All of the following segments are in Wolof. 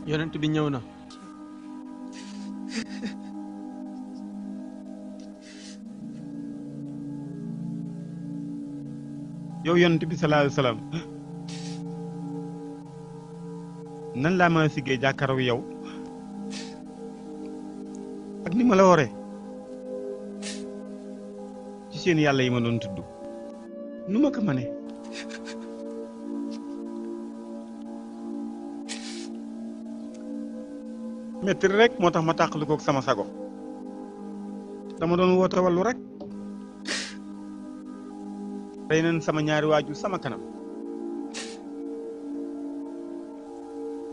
yonent bi ñëw na. yow yonent bi sallallahu alayhi wa sallam nan laa mën a siggee jàkkaarloo yow ak ni ma la waree ci seen yàlla yi ma doon tudd nu ma ko mënee. metti rek moo tax ma tàqalu koog sama sago dama doon woote wàllu rek rey nañ sama ñaari waajur sama kanam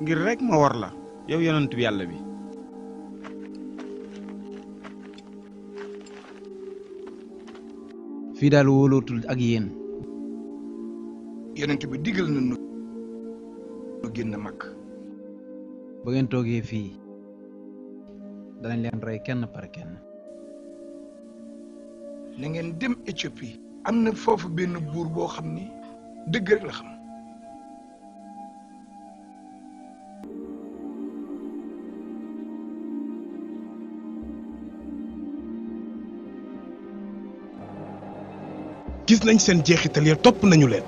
ngir rek ma war la yow yonent bi yàlla bi. fii daal wóolootul ak yéen. yonent bi digal na nu génn mag. ba ngeen toogee fii danañ leen rey kenn par kenn. na ngeen dem Éthiopie. am na foofu benn buur boo xam ni dëgg rek la xam. gis nañ seen jeexital ya topp nañu leen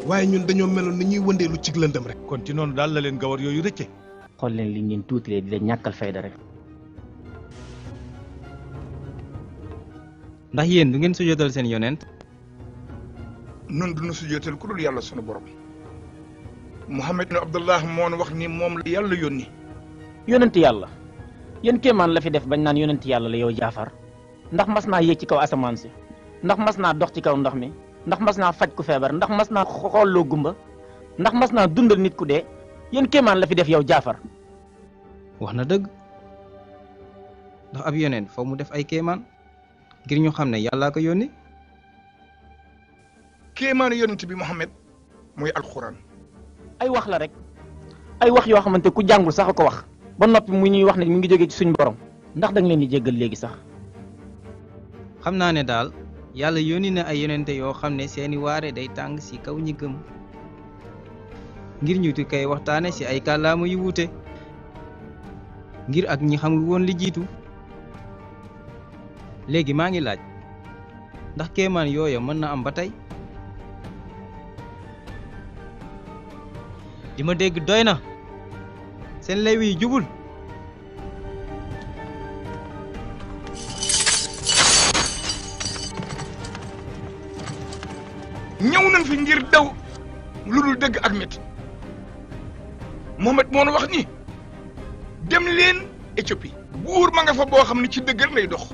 waaye ñun dañoo meloon ni ñuy wëndeelu ci lëndëm rek. kon ci noonu daal la leen gawar yooyu rëcce. xool leen li ngeen tuutilee di leen ñàkkal fayda rek. ndax yéen du ngeen sujjóotal seen yonent. noonu du ñu sujjóotal ku dul yàlla sunu borom. Muhammad ibn Abdullah moo wax ni moom la yàlla yónni. yonent yàlla yéen kéemaan la fi def bañ naan yonent yàlla la yow Jaafar ndax mas naa yéeg ci kaw asamaan si ndax mas naa dox ci kaw ndox mi ndax mas naa faj ku feebar ndax mas naa xoolloo gumba ndax mas naa dundal nit ku dee yéen kéemaan la fi def yow Jaafar. wax na dëgg ndax ab yonent foo mu def ay kéemaan ngir ñu xam ne yàllaa ko yónni. kéemaanu yonent bi Muhammad mooy alxuraan. ay wax la rek ay wax yoo xamante ku jàngul sax a ko wax ba noppi mu ñuy wax ne mu ngi jógee ci suñ borom ndax da nga leen di jéggal léegi sax. xam naa ne daal yàlla yónni na ay yonente yoo xam ne seeni waare day tàng ci kaw ñi gëm ngir ñu koy waxtaane ci ay kàllaama yu wuute ngir ak ñi xamul woon li jiitu. léegi maa ngi laaj ndax kéemaan yooya mën na am ba tey. di ma dégg doy na seen lay wi jubul. ñëw nañ fi ngir daw lu dul dëgg ak métti Muhammad moo wax ni dem leen Éthiopie buur ma nga fa boo xam ne ci dëgg lay dox.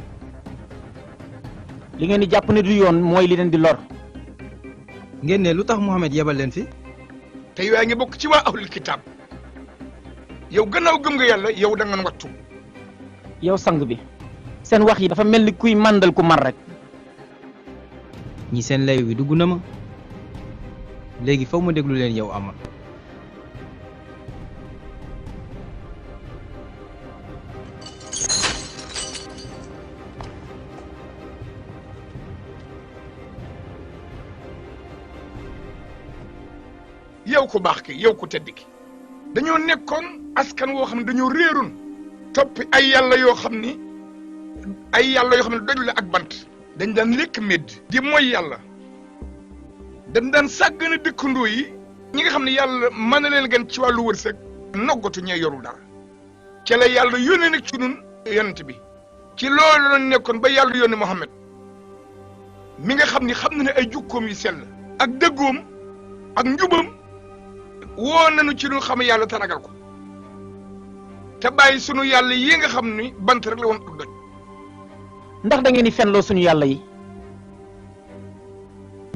li ngeen di jàpp ne du yoon mooy li leen di lor. ngeen ne lu tax Muhammad yebal leen fi. te yaa ngi bokk ci waa ahlul kitaab yow gannaaw gëm nga yàlla yow da nga wattu. yow sang bi seen wax yi dafa mel ni kuy màndal ku mar rek. ñi seen lay wi dugg na ma léegi foog ma déglu leen yow Amar. yow ko baax ki yow ko tedd ki dañoo nekkoon askan woo xam ne dañoo réeroon toppi ay yàlla yoo xam ni doj la ak bant. dañ daan lekk medd di mooy yàlla dañ daan sàggane dëkkandoo yi ñi nga xam ne yàlla mën na leen gan ci wàllu wërsëg noggatu ñee yorul dara ca la yàlla yónnee nag ci nun yonent bi ci loolu lañ nekkoon ba yàlla yónnee Muhammad mi nga xam ni xam na ne ay jukkoom yu sell ak dëggoom ak njubam woo nañu ci lu xam yàlla te ragal ko te bàyyi sunu yàlla yi nga xam ni bant rek la woon ak doj. ndax da ngeen di fenloo suñu yàlla yi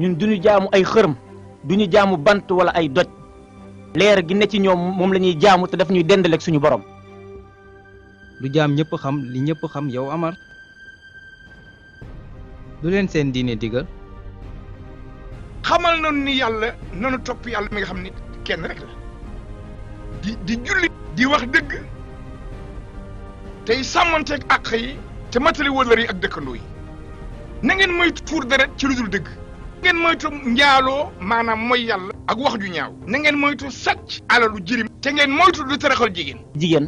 ñun duñu jaamu ay xërëm duñu jaamu bant wala ay doj leer gi ne ci ñoom moom la ñuy jaamu te daf ñuy dendaleeg suñu borom. lu jaam ñëpp xam li ñëpp xam yow Amar lu leen seen diine digal. xamal nañu ni yàlla nanu topp yàlla mi nga xam ni kenn rek la di julli di wax dëgg tey sàmmanteeg àq yi te matali wëllër yi ak dëkkandoo yi na ngeen moytu tuur deret ci lu dul dëgg ngeen moytu njaaloo maanaam mooy yàlla ak wax ju ñaaw na ngeen moytu sàcc alalu jirim te ngeen moytu du taraxal jigéen. jigéen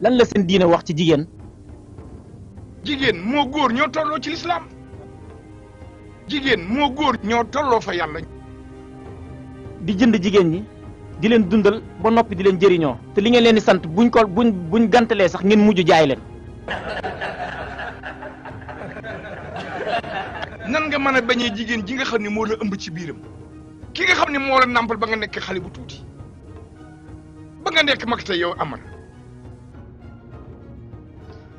lan la seen diine wax ci jigéen. jigéen moo góor ñoo tolloo ci lislaam jigéen moo góor ñoo tolloo fa yàlla. di jënd jigéen ñi di leen dundal ba noppi di leen jëriñoo te li ngeen leen di sant buñ gantalee sax ngeen mujj jaay leen. nan nga mën a bañee jigéen ji nga xam ne moo la ëmb ci biiram ki nga xam ne moo la nàmpal ba nga nekk xale bu tuuti ba nga nekk mag tey yow Amar.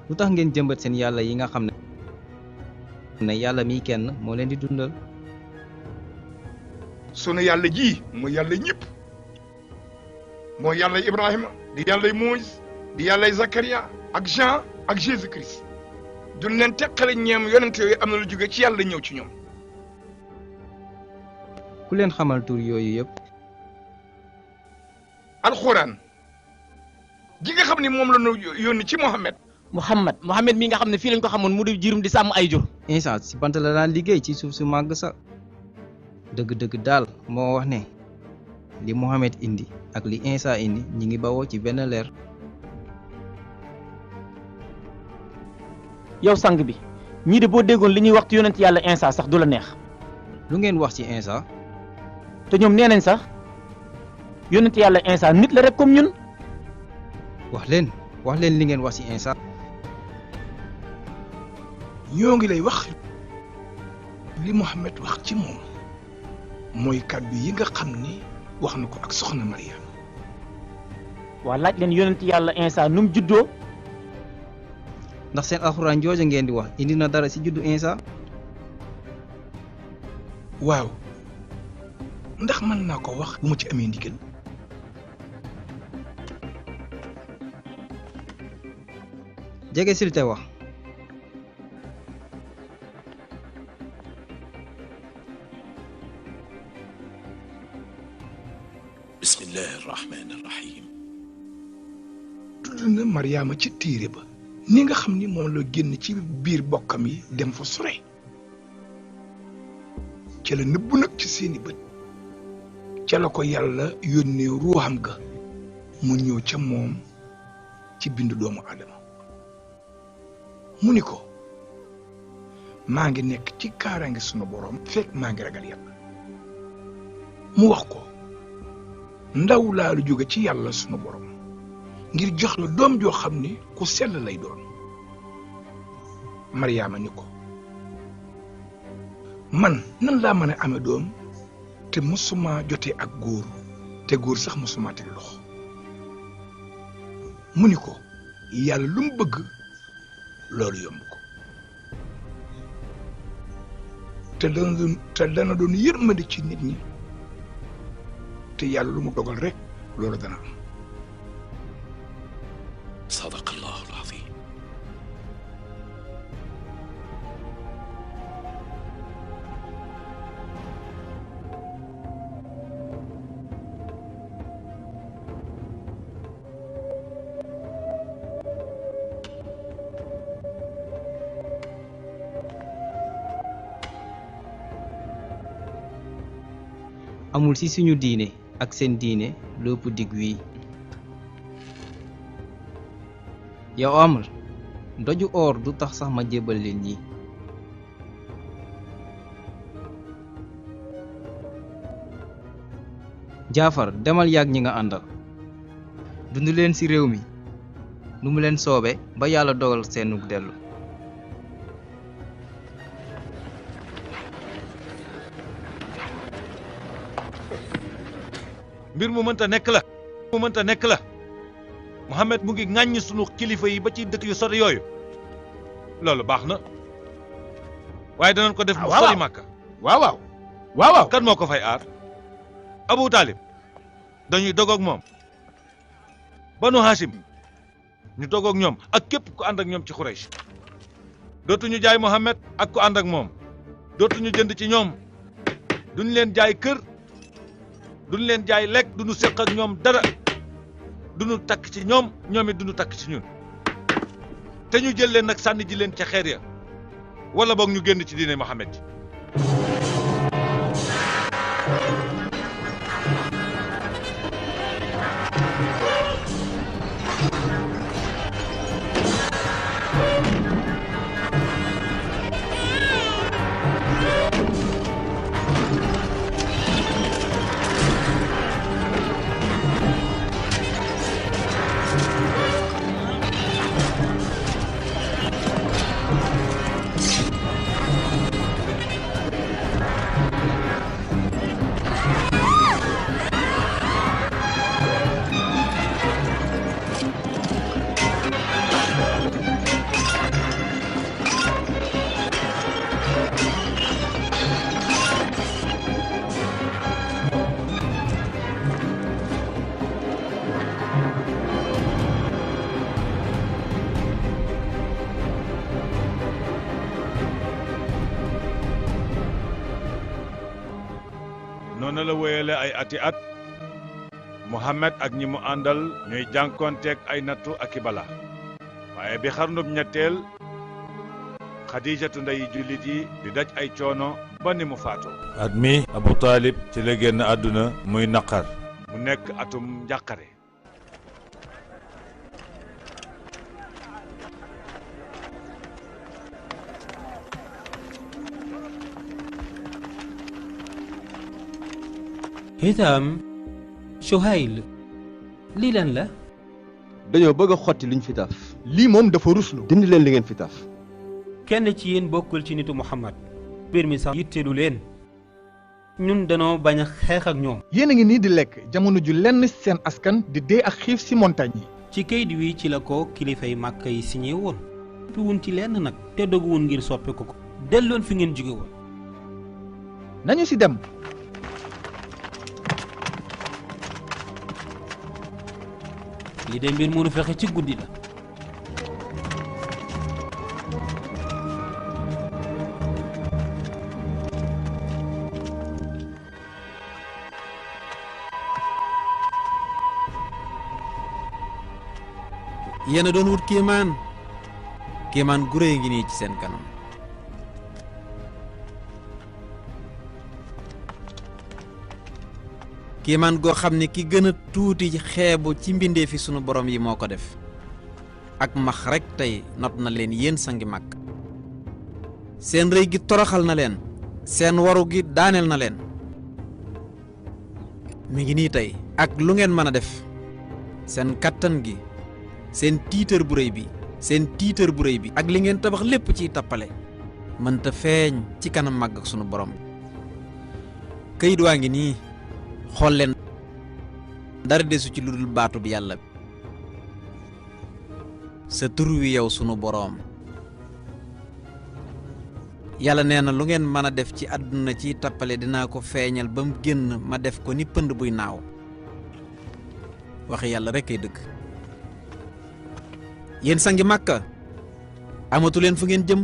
lu tax ngeen jëmbat seen yàlla yi nga xam ne yàlla mi kenn moo leen di dundal. sunu yàlla ji mooy yàlla ñëpp mooy yàlla Ibrahima di yàlla Moïse di yàlla Zakaria ak Jean ak Jésus Christ duñ leen teqale ñeem yonente yooyu am na lu jóge ci yàlla ñëw ci ñoom. ku leen xamal tur yooyu yëpp. alxuraan ji nga xam ne moom la ñu yónni ci Muhammad mi nga xam ne fii lañ ko xamoon mu di jirum di sàmm ay jur. Isa si bant la daan liggéey ci suuf su màgg sax dëgg-dëgg daal moo wax ne li Muhammad indi ak li Isa indi ñi ngi bawoo ci benn leer. yow sang bi ñii de boo déggoon li ñuy wax ci yonent yàlla Isa sax du la neex. lu ngeen wax ci Isa. te ñoom nee nañ sax yonent yàlla Isa nit la rek comme ñun. wax leen li ngeen wax ci Isa. ñoo ngi lay wax li Muhammad wax ci moom mooy kàddu yi nga xam ni wax na ko ak soxna Mariam. waa laaj leen yonent yàlla Isa nu mu juddoo. ndax seen alxuraan jooja ngeen di wax indi na dara ci juddu Isa. waaw ndax mën naa ko wax bu ma ci amee ndigal. jege sil te wax. bismillahi rahmaani rahim. tudd na Mariama ci téere ba ni nga xam ni moom la génn ci biir bokkam yi dem fa sore ca la nëbbu nag ci seeni bët ca la ko yàlla yónnee ruuxam ga mu ñëw ca moom ci bindu doomu Adama mu ni ko maa ngi nekk ci kaaraange sunu borom fekk maa ngi ragal yàlla mu wax ko ndaw laa lu jóge ci yàlla sunu borom ngir jox la doom joo xam ni ku sell lay doon. Mariama ni ko man nan laa mën a amee doom te mësuma jotee ak góor te góor sax mësuma teg loxo mu ni ko yàlla lu mu bëgg loolu yomb ko te dana doon yërmande ci nit ñi te yàlla lu mu dogal rek loolu dana am. sadaqallahu al-azim. amul ci suñu diine ak seen diine lépp dig wii. yow Amar doju or du tax sax ma jébbal leen ñi. Jaafar demal yàgg ñi nga àndal dund leen ci réew mi nu mu leen soobe ba yàlla dogal seenug dellu. mbir mu mënta nekk la Muhammad mu ngi ŋàññ sunu kilifa yi ba ci dëkk yu sori yooyu loolu baax na waaye danañ ko def mu sori Màkka. waaw kan moo ko fay aar Abu Talib dañuy dogoog moom Banu Hashim ñu dogoog ñoom ak képp ku ànd ak ñoom ci Xuraysh dootuñu jaay Muhammad ak ku ànd ak moom dootuñu jënd ci ñoom duñ leen jaay kër duñ leen jaay lekk duñu seq ak ñoom dara duñu takk ci ñoom ñoom it duñu takk ci ñun te ñu jël leen nag sànni ji leen ca xeer ya wala boog ñu génn ci diine Muhammad ji. noonu la wéyale ay ati at Muhammad ak ñi mu àndal ñuy jànkoonteeg ay nattu ak i bala waaye bi xarnub ñetteel Xadijatu ndeyi jullit yi di daj ay coono ba ni mu faatoo. at mi Abu Talib ci la génn àdduna muy naqar mu nekk atum njàqare. itam Suhayl lii lan la. dañoo bëgg a xotti luñ fi taf. lii moom dafa ruslu. dindi leen li ngeen fi taf. kenn ci yéen bokkul ci nitu Muhammad. mbir mi sax yitteelu leen. ñun danoo bañ a xeex ak ñoom. yéen a ngi nii di lekk jamono ju lenn seen askan di dee ak xiif ci montagne yi. ci kayit wi ci la ko kilifay Màkka yi signé woon. tuwun ci lenn nag te doguwun ngir soppi ko. delloon fi ngeen jóge woon. nañu ci dem. li de mbir mënu fexe ci guddi la. yéen a doon wut kéemaan gu réy ngi nii ci seen kanam. kéemaan goo xam ne ki gën a tuuti xeebu ci mbindeefi sunu borom yi moo ko def. ak max rekk tey not na leen yéen sangi màkk. seen rëy gi toroxal na leen. seen waru gi daaneel na leen. mi ngi nii tey. ak lu ngeen mën a def. seen kattan gi. seen tiitër bu rëy bi ak li ngeen tabax lépp ciy tappale mënta feeñ ci kanam màgg ak sunu borom. këyit waa ngi nii xool leen dara desu ci lu dul baatu bi yàlla bi sa tur wi yow sunu boroom. yàlla nee na lu ngeen mën a def ci àdduna ciy tappale dinaa ko feeñal ba mu génn ma def ko ni pënd buy naaw. waxi yàlla rekk ay dëgg. yéen sangi màkka amatu leen fu ngeen jëm.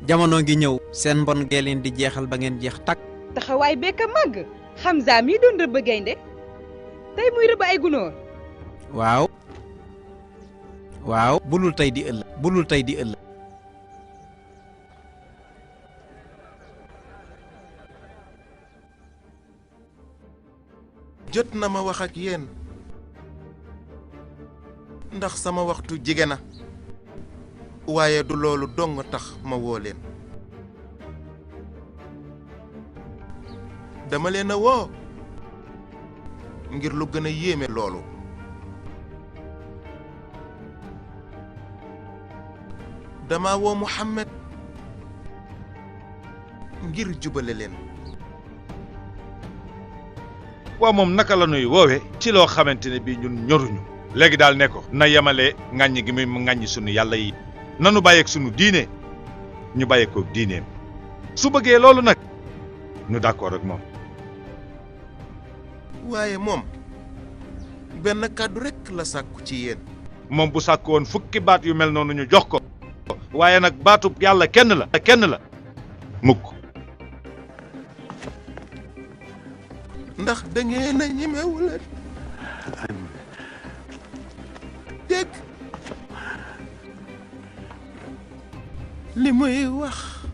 jamono ngi ñëw seen mbon gee leen di jeexal ba ngeen jeex takk. taxawaay bekk a màgg. Hamza mii doon rëbb gaynde tey muy rëbb ay gunóor. waaw bulul tey di ëllëg. jot na ma wax ak yéen ndax sama waxtu jige na waaye du loolu dong tax ma woo leen. dama leen a woo ngir lu gën a yéeme loolu. dama woo Muhammad ngir jubale leen. waaw moom naka la nuy woowe ci loo xamante ne bii ñun ñoruñu. léegi daal ne ko na yemale ŋàññi gi muy ŋàññi sunu yàlla yi. nanu bàyyeeg sunu diine ñu bàyyeekoog diineem. su bëggee loolu nag ñu d'accord ak moom. waaye moom benn kàddu rekk la sàkku ci yéen. moom bu sàkku woon fukki baat yu mel noonu ñu jox ko. waaye nag baatub yàlla kenn la mukk. ndax da ngeen a ñemewuleen dégg li muy wax.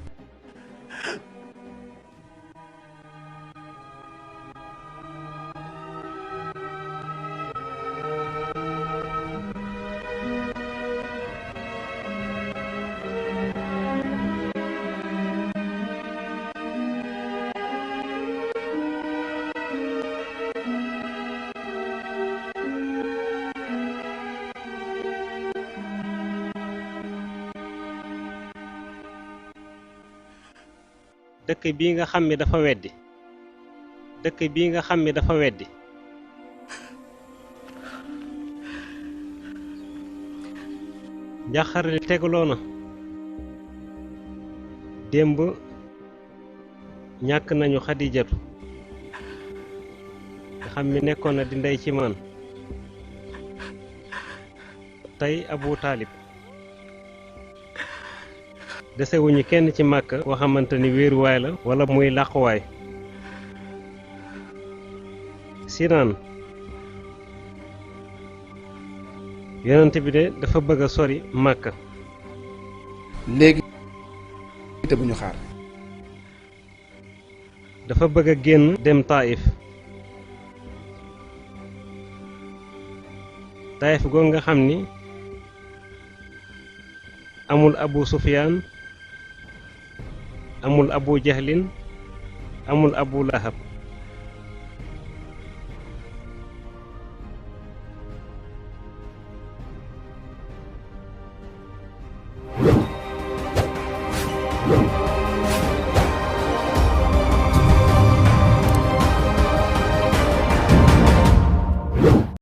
dëkk bii nga xam ne dafa weddi njàqare li tegaloo na démb ñàkk nañu Xadijatu nga xam ne nekkoon na di ndey ci man tey Abu Talib desewuñu kenn ci Màkka koo xamante ni wéeruwaay la wala muy làquwaay Sinaan yonent bi de dafa bëgg a sori Màkka. léegi te bu ñu xaar. dafa bëgg a génn dem Taïf. Taïf goo nga xam ni amul Abu Sufyaan amul Abu Jahlin amul Abu Lahab.